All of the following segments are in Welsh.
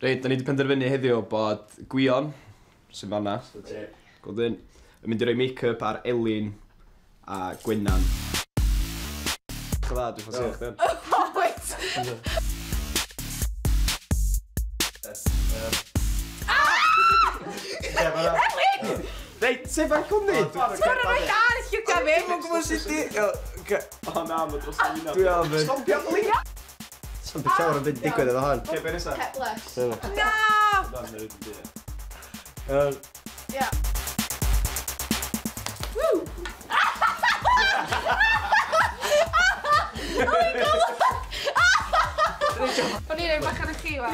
Reit, da ni wedi penderfynu heddiw bod Gwion, sy'n fanna, Golden, yn mynd i roi make-up ar Elin a Gwenan. Chydda, dwi'n ffansi chdi. Oh, wait! Elin! Reit, sef ar cwmni? Ti'n gorau rhoi ar y llwga fi! Dwi'n gwybod sut di... O na, mae dros y wyneb. Dwi am yn... Stopia blino! Sa'n byd llawer yn byd digwydd efo hon. Oce, be nesa? Pet blush. Na! Na, na, na. Ia. Woo! Oh my God, look! O'n i'n rhoi bach ar y chi, wan.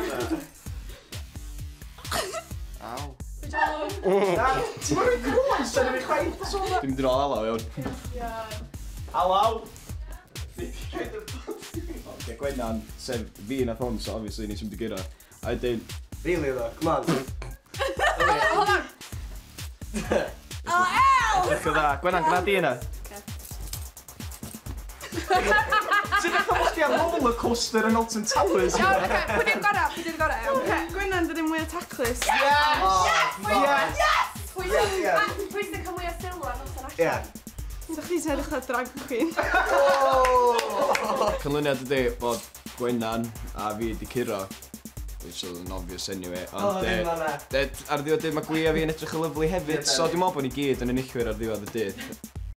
Aw. Na, ti'n rhoi croes ar y chwaith? Dwi'n mynd i nôl Alaw, iawn. Alaw! Oce, Gwenan, sef fi nath hwn, so obviously ni sy'n mynd i guro. A wedyn... Really though, come on. Hold on. Oh, ew! Edrych yn dda. Gwenan, gwna di yna. Ti'n meddwl bod chdi ar roller coaster yn Alton Towers? Iawn, oce, pwy di'r gorau? Pwy di'r gorau? Oce, Gwenan, dydy mwy o taclus. Yes! Yes! Yes! Pwy sy'n cael mwy o sylw ar noson allan? Yeah. So chdi sy'n edrych fel drag queen. Canlyniad ydy bod Gwenan a fi wedi curo. Which oedd yn obvious anyway. O, ddim fan'na. Ar ddiwedd dydd mae Gwi a fi yn edrych yn lyfli hefyd, so dwi'n meddwl bod ni gyd yn enillwyr ar ddiwedd y dydd.